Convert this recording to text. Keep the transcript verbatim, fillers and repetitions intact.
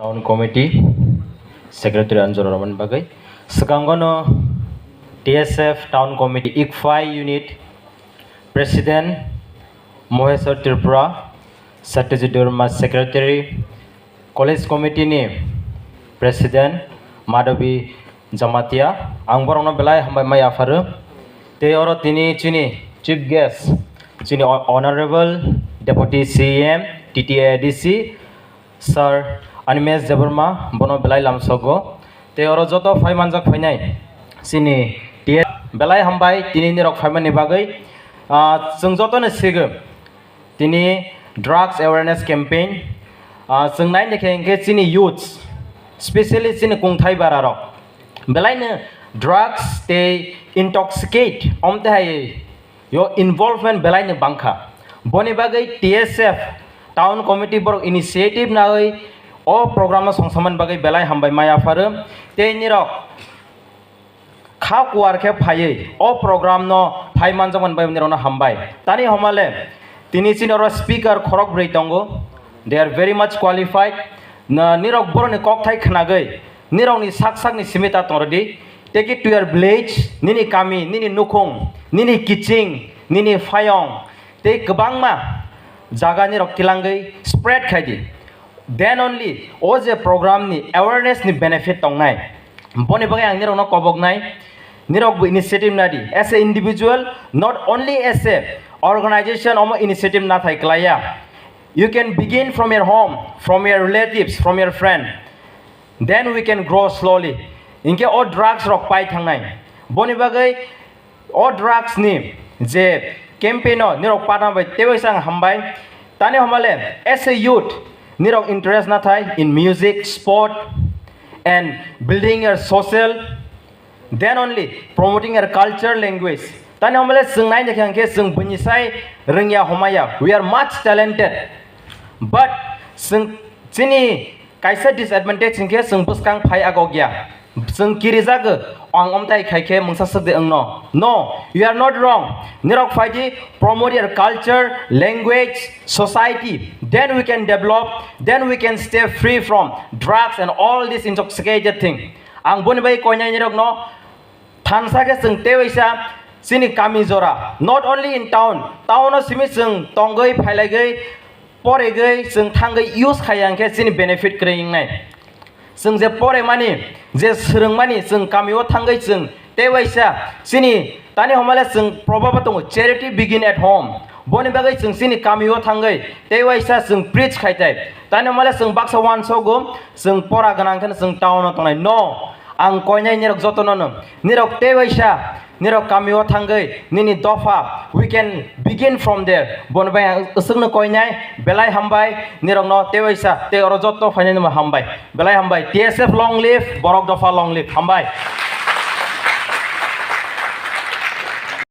Town Committee Secretary anjoro romani bagwi swkangono T S F Town Committee Ikphai Unit President Moheswar Tripura, Satyajit Debbarma Secretary, College Committee ni President Madhavi Jamatia, ang borokno belai hambai mai yapharo. Tei oro tini chini Chief Guest, chini Ho-, Honorable Deputy C E M, T T A D C, Sir Animesh Debbarma, bono belai lamsogo. Tei oro joto phai manjak phainai chini T A belai hambai tini nirok phaimani bagwi. Ah, chwng jotono sigo tini drugs awareness campaign, ah, chwng nai naikhe hinkhe chini youths, specially chini kungthai bararok belaino drugs tei intoxicate omte hai yo involvement belaino bangkha. Boni bagwi T S F Town Committee borok initiative nawi o program no songsamani bagwi belai hambai mai yapharo. Tei nirok kha kuar khe phaiwi o program no phai manjakmani bagwi nirokno hambai. Tani homale tini chini oro speaker khorok bwrwi tongo. They are very much qualified. Na, nirok borokni kokthai khnagwi nirokni sak sakni simi ta tong rwdi. Take it to your village, nini kami, nini nukhung, nini kiching, nini phayong, tei kwbangma jaga nirok kilangwi spread khai di. Then only o je program ni awareness ni benefit tongnai. Boni bagwi ang nirokno koboknai, nirokbo initiative nadi. As a individual, not only as a organization, omo initiative nathai klaiya. You can begin from your home, from your relatives, from your friend. Then we can grow slowly. Hinkhe o drugs rok pai thangnai. Boni bagwi o drugs ni je campaign o nirok partner bai teibo sang hambai. Tani homale as a youth nirok interest nathai in music, sport and building your social, then only promoting your culture, language. Tani homale chwng nai naikhe hinkhe chwng buini sai rwngya homaya. We are much talented. But chwng chini kaisa disadvantage hinkhe chwng bwskang phai agokya. Chwng kirijago, ang omtai khaikhe mungsa swkdi wngno. No, you are not wrong. Nirok phaidi promote your culture, language, society. Then we can develop, then we can stay free from drugs and all this intoxicated thing. Ang boni bai koinai nirokno thansa khe chwng tewaisa chini kami jora, not only in town, town o simi chwng tongwi phailaiwi poregwi chwng thangwi use khaiya hinkhe chini benefit kwrwi wngnai. Chwng je poremani, je swrwngmani, chwng kamio thangwi chwng tewaisa chini tani homale chwng probaba tongo, charity begin at home. Boni bagwi chwng chini kamio thangwi tewaisa chwng preach khaitai. Tani homale chwng baksa uansogo, chwng pora gwnang kheno chwng town o tongnai. No, ang koinai nirok jotono no, nirok tewaisa nirok kamio thangwi nini dopha, we can begin from there. Boni bai ang aswkno koinai, belai hambai nirokno tewaisa tei oro joto phainai no hambai, belai hambai. T S F long live, borok dopha long live, hambai.